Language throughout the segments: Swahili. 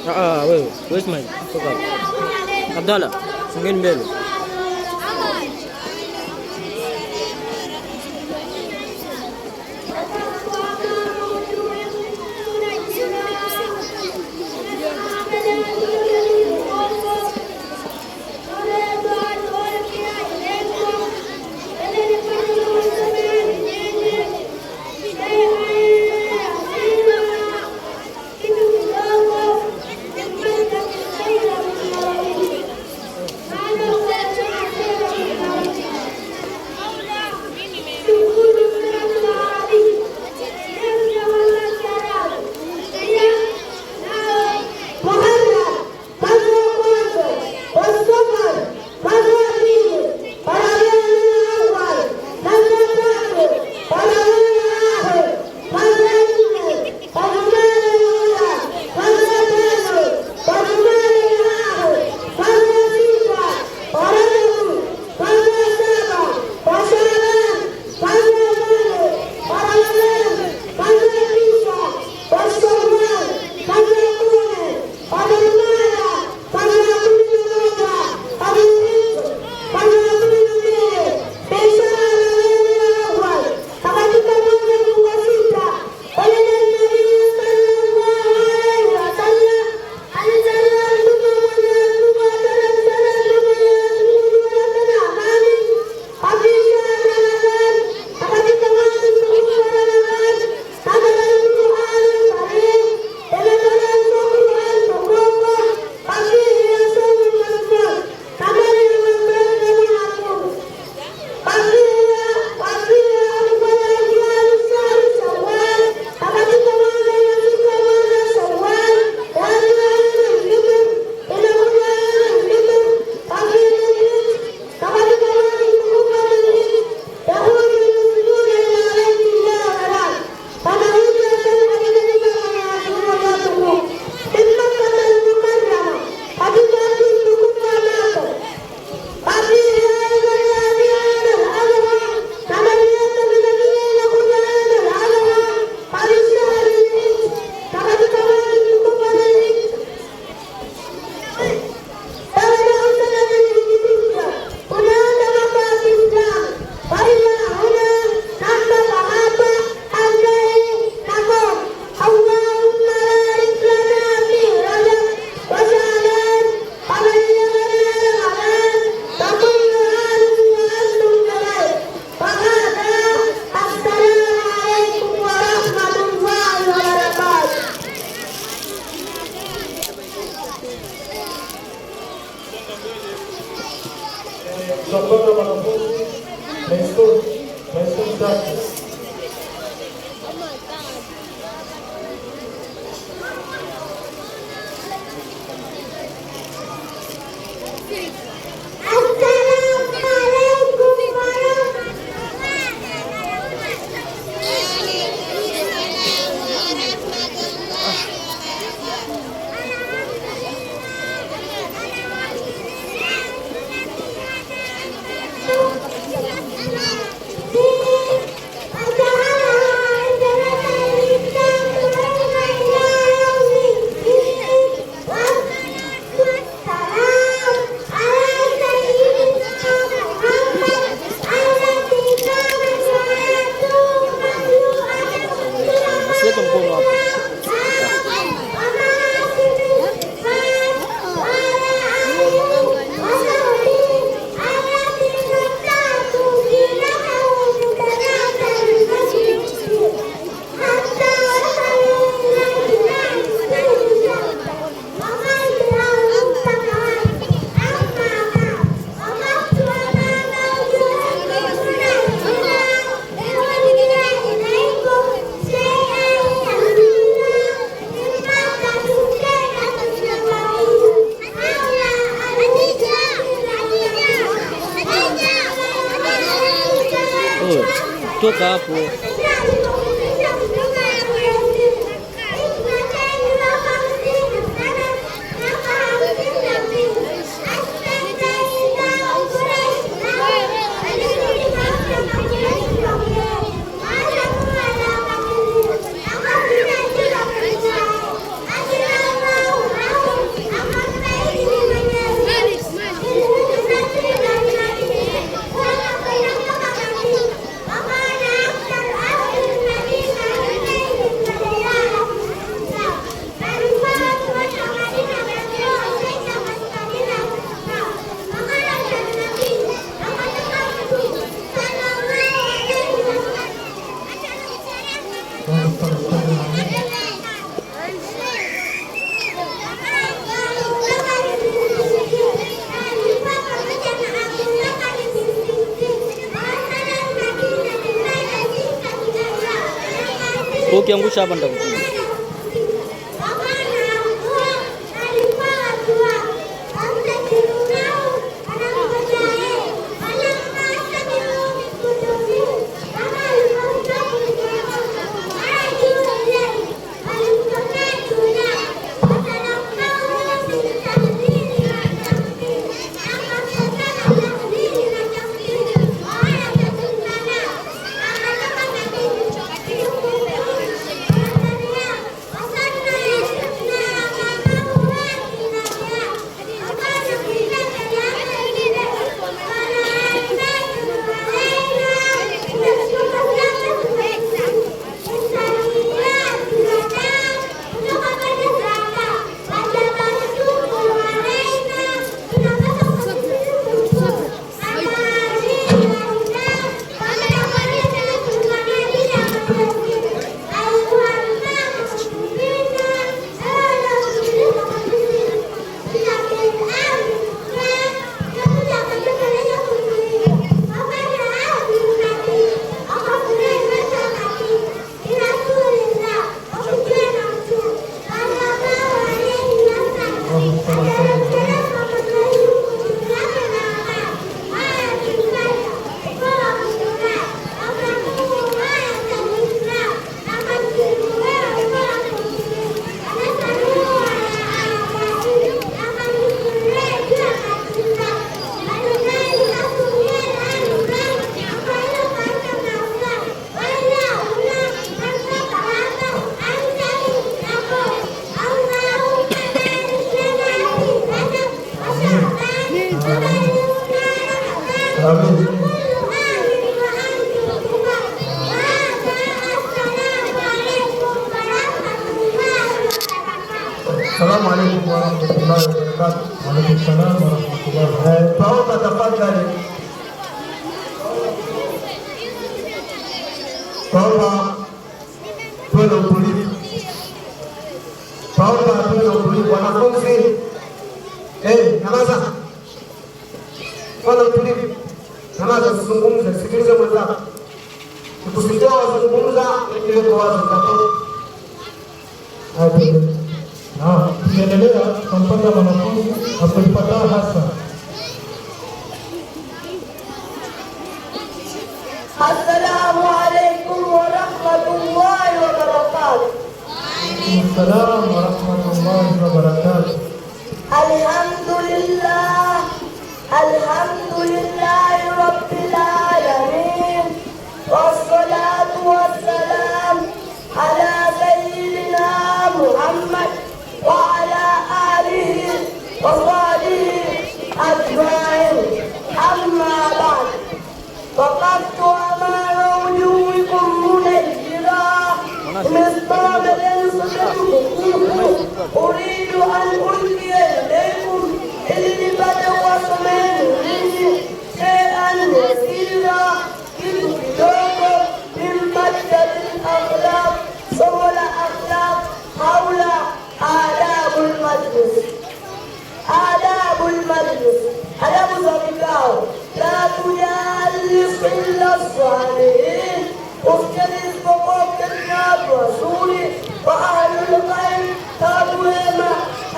Ah, wewe, wewe Ismail, toka hapo. Abdalla, songeni mbele. Tunapanga wanafunzi high school tatu. Usiweke mkono hapo. Wewe, toka hapo. Ukiangusha hapa nitakupiga. Assalamu alaikum warahmatullahi wabarakatuh. Waalaikum salam warahmatullahi wabarakatuh. Twaomba tafadhali, twaomba tuwe na utulivu, twaomba tuwe na utulivu. Wanafunzi, nyamaza, tuwe na utulivu, nyamaza, usizungumze, sikilize mwenzako. Ukisikia wazungumza, iweko wazi, utatoka. Tukiendelea tunampata mwanafunzi Abdul Fatah Hassan. Assalamu alaikum warahmatullahi wabarakatuh. Assalam warahmatullahi wabarakatuh. Alhamdulillah, alhamdulillahi rabbil alamin, wassalatu wassalam ala sayyidina Muhammad wa ala alihi wa sahbihi ajma'in. Amma ba'd. وقفت أمام وجوهكم منيرا مصطبا صدقكم أريد أن ألقي إليكم اللي بدأ مني شيئا يسيرا kitu kidogo min maktabi al-akhlaq, somo la akhlaq haula adabul majlis. Adabul majlis, adabu za vikao. La tujalis illa salihin, usiketi isipokuwa uketi na watu wazuri. Wa ahlul khair, watu wema.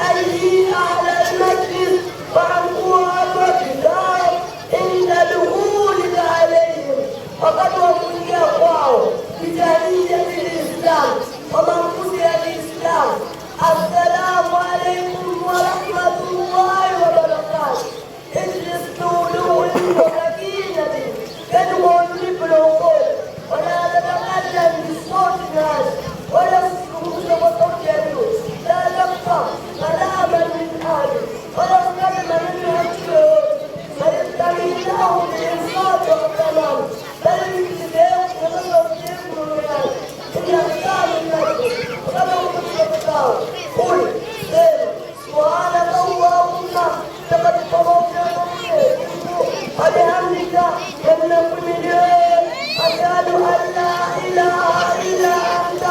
Ayi ahlal majlis, waamkuwa watu wa kikao. Inda dukhulika alayhim, wakati wa kuingia kwao. Bitahiyati lislam, wa maamkuzi ya Kiislamu. Assalamu alaikum warahmatullahi wabarakatuh. Ijlis biwuduin wa sakinatin, keti kwa utulivu na upole. Wala tatakallam bisauti nasi, wala usizungumze kwa sauti ya juu. La taqta kalaman min ahli, wala usikate maneno ya mtu yoyote. Bal istami lahu bilinsati wattamam, bali msikilize kwa sauti yako mwenyewe. Inna majlis, wakati wa kuhutubia kikao, qul, sema subhanaka allahumma laqad wa bihamdika, namnakuhimidi wewe, ashhadu an la ilaha illa anta.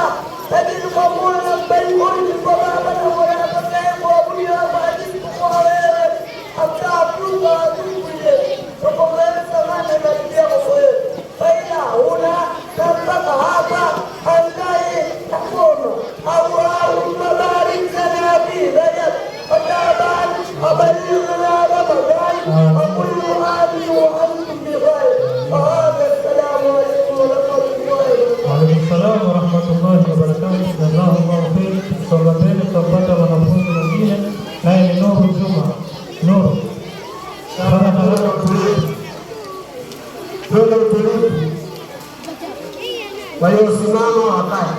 wakae.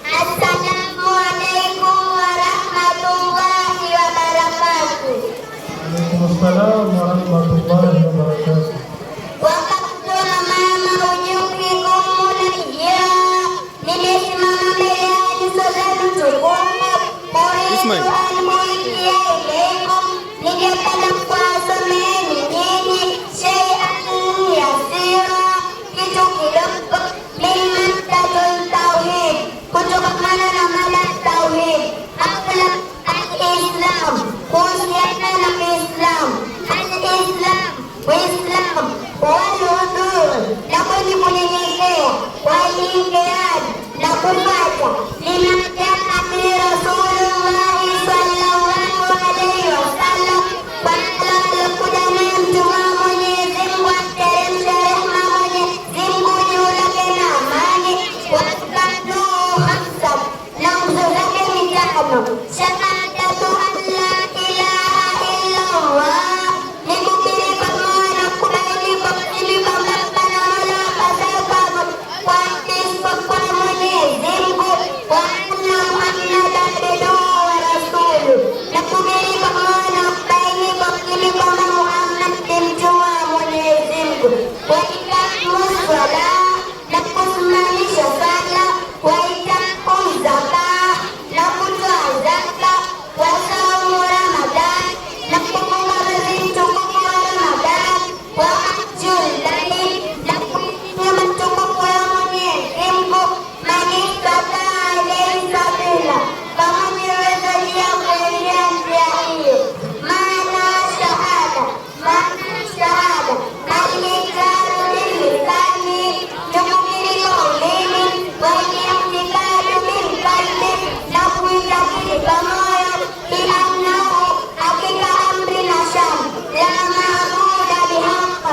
Assalamu alaikum warahmatullahi wabarakatuh. Alaikum salam warahmatullahi wabarakatuh. Wakati mama unyuki kumulajia, nimesimama mbele ya nyuso zenu tukufu. Ismail. Uridu ilaikum, ningependa kuwasomeeni nyinyi shay'an yasira, kitu kidogo, min maddatul tauhid, kutokamana na mada tauhid, akhlaq al-Islam, kuhusiana na Uislamu. Al-Islam, Uislamu wal-wudu, na kwenye kunyenyekea, wal-inqiyad, na kufuata lima jaa bi Rasulullahi sallallahu alaihi wasallam, kwa alikuja naye mtume wa Mwenyezi Mungu, ateremshe rehema Mwenyezi Mungu juu lake na amani. Waskanu khamsa, na nguzo zake ni tano. Shahadatu an la ilaha illa Allah, ni kukiri kwa moyo na kubaini kwa ulimi kwamba hapana mola apasaye kwa isipokuwa Mwenyezi Mungu, wa anna Muhammadan abduhu wa rasuluhu, na kukiri kwa moyo na kubaini kwa ulimi kwamba Muhammad ni mtume wa Mwenyezi Mungu. Wa iqamu swala, na kusimamisha sala, wa itau zaka, na kutoa zaka, wa saumu Ramadhan, na kufunga mwezi mtukufu wa Ramadhan, wa hajjul bait, na kuhiji mtukufu wa Mwenyezi Mungu, man istataa ilayhi sabila, kama niweza njia kuendea njia hiyo. Maana shahada, maana shahada, al-iqraru bil-lisani, ni kukiri kwa ulimi, wal-i'tiqadu bil-qalbi, na kuitakidi kwa moyo, bi-annahu, hakika amri na sham, la maabuda bihaqq,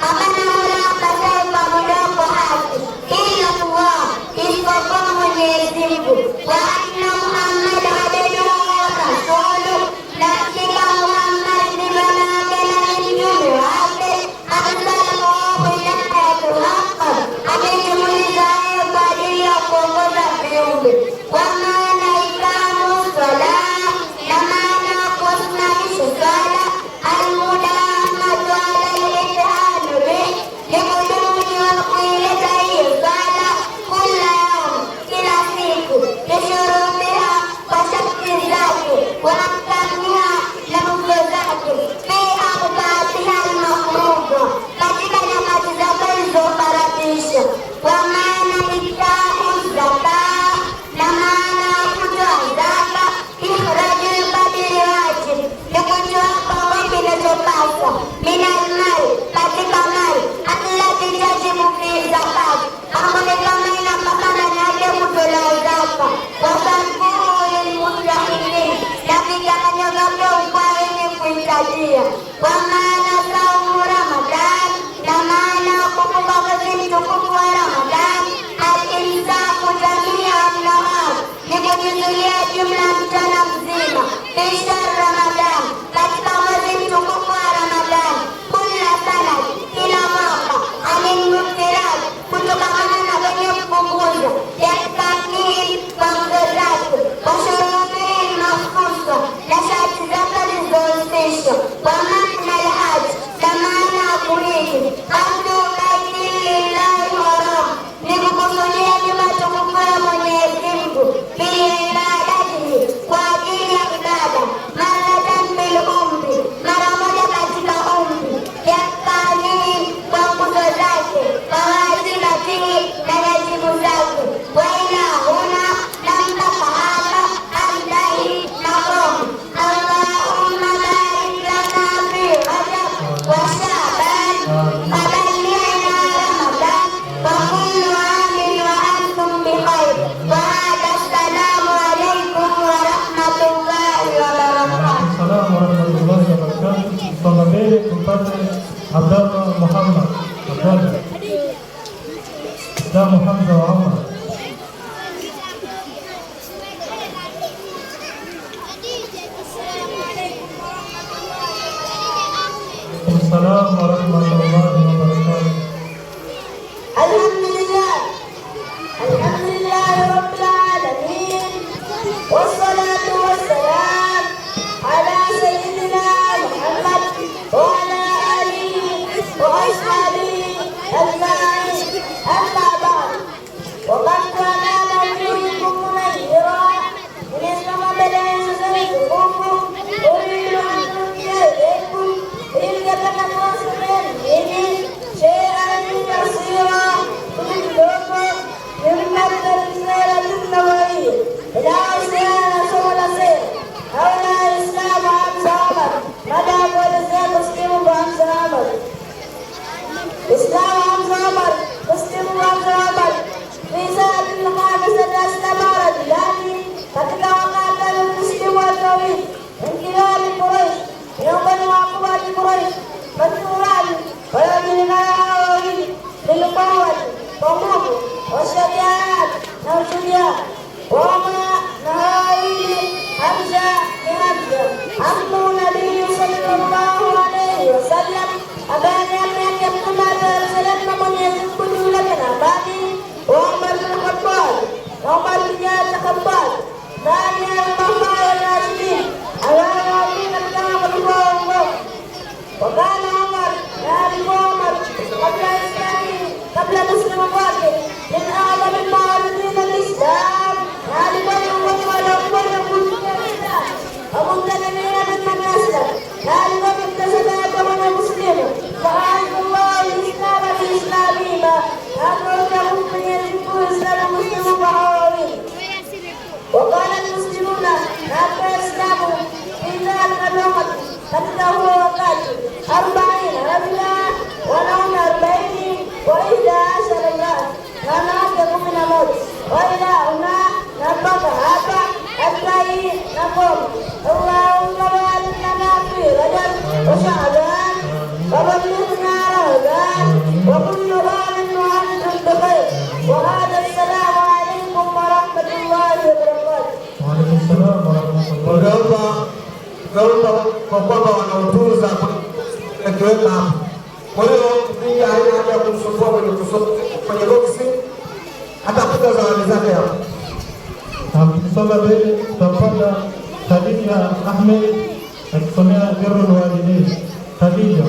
hapana mola apasaye kuabudiwa kwa haki illa Allah, isipokuwa Mwenyezi Mungu, wa anna Muhammad abduhu wa rasuluhu, na hakika Muhammad ni bwana wake na ni mtume wake. Arsalahu hidayatul haqq, ametumiliza hayo kwa ajili ya kuongoza viumbe. Kwa maana ikamu swala, na maana ya kusimamisha swala, almudawamatu ala al-itihadu bih, ni kudumu juu ya kuileta hiyo swala, kula yaum, kila siku, bishurutiha, kwa sharti zake, wa ahkamiha, na nguzo zake, fi awqatiha almafrudha, katika nyakati zake zilizofaradhishwa. Kwa maana itau zaka, na maana ya kutoa zaka, ikhrajul qadri wajib, ni kutoa kwa kinachopaswa, minal mal, katika mali, allati tajibu fi zakat, ambayo kama inapasa ndani yake kutolewa zaka, wa sarfuhu lilmustahiqin, na vigawanyo vyake kwa wenye kuhitajia. Kwa maana saumu Ramadhan, na maana ya kufunga mwezi mtukufu wa Ramadhan, al-imsaku jamia nahar, ni kujizuia jumla mchana mzima, fi shahr Ramadhan, katika mwezi mtukufu wa Ramadhan, kula sana, kila mwaka, anil muftirat, kutokamana na wenye kupunguza, yakamil kwa nguzo zake, wa shurutihi makhsusa, na sharti zake zilizohusishwa. Kwa maana alhaj, na maana ya kuhiji, qasdu baiti lillahi haram, ni kukusudia nyumba tukufu ya Mwenyezi Mungu, fi ibadatihi, kwa ajili ya ibada, maratan bil umri, mara moja katika umri, yakamil kwa nguzo zake, wa wajibatihi, na wajibu zake, wa ila huna, na mpaka hapa, antahi na koma. Allahumma barik lana fi Rajab wa Sha'ban wa ballighna Ramadan wa kullu amin wa antum bikhair. Wa hada, assalamu alaikum wa rahmatullahi wa barakatuh. Salamu warahmatullahi wabarakatuh. Songa mbele tumpate Abdallah Muhammad. Abdallah Islamu Hamza wa Umar. Alaikum salam warahmatullahi wabarakatuh. أما بعد وقد أمام وجوهكم منيرا nimesimama mbele yenu tukufu, أريد أن ألقي إليكم, ili ningependa kuwasomeni nyinyi شيئا يسيرا, kitu kidogo, من مادة السيرة النبوية, inayohusiana na somo la sera. حول إسلام Hamza Omar, mada ya kuelezea kusilimu kwa Hamza Omar. إسلام حمزة عمر, kusilimu kwa Hamza Omar. في سنة الخامسة أسلم رجلان, katika wakati alikusilimu watu wawili, من كبار قريش, miongoni mwa wakubwa wa Quraysh, مشهوران, wanaojulikana hao wawili, بالقوة, kwa nguvu, والشجاعة, na ushujaa. وهما, na hao wawili, Hamza, ni Hamza عم النبي صلى الله عليه وسلم, ambaye ni ammi yake Mtume alayhi salam na Mwenyezi Mungu juu yake na amani, وعمر بن الخطاب, na Umar bin Khattab, ثاني الخلفاء الراشدين, ambaye wa pili katika makhalifa waongofu. وكان عمر, يعني عمر قبل إسلامه, kabla kusilimu kwake, من أعظم المعارضين للإسلام, na alikuwa miongoni mwa waliokuwa kuchukia Uislamu, ومنتمين ممن أسلم, na alikuwa akimtazama kwa mwenye muslimu. فأعز الله الإسلام بإسلامهما, na akaweka Mwenyezi Mungu Uislamu muslimu kwa hao wawili. وقال المسلمون, na Waislamu, في ذلك الوقت, katika huo wakati, 40 رجلا, wanaume 40, و11 امرأة, na wanawake 11. وإلى هنا, na mpaka hapa, أنتهي, nakoma. اللهم بارك لنا في رجب وشعبان وبلغنا رمضان وكل عام وأنتم بخير. وهذا السلام عليكم ورحمة الله وبركاته. وعليكم السلام ورحمة الله. Ungeomba kwa kwamba wanautunza akiweka hapo. Kwa hiyo hii haina haja ya kumsumbua kwenye kwenye boksi, atakuta zawadi zake hapo. Na tukisonga mbele tutampata Khadija Ahmed akisomea birrul walidain. Khadija.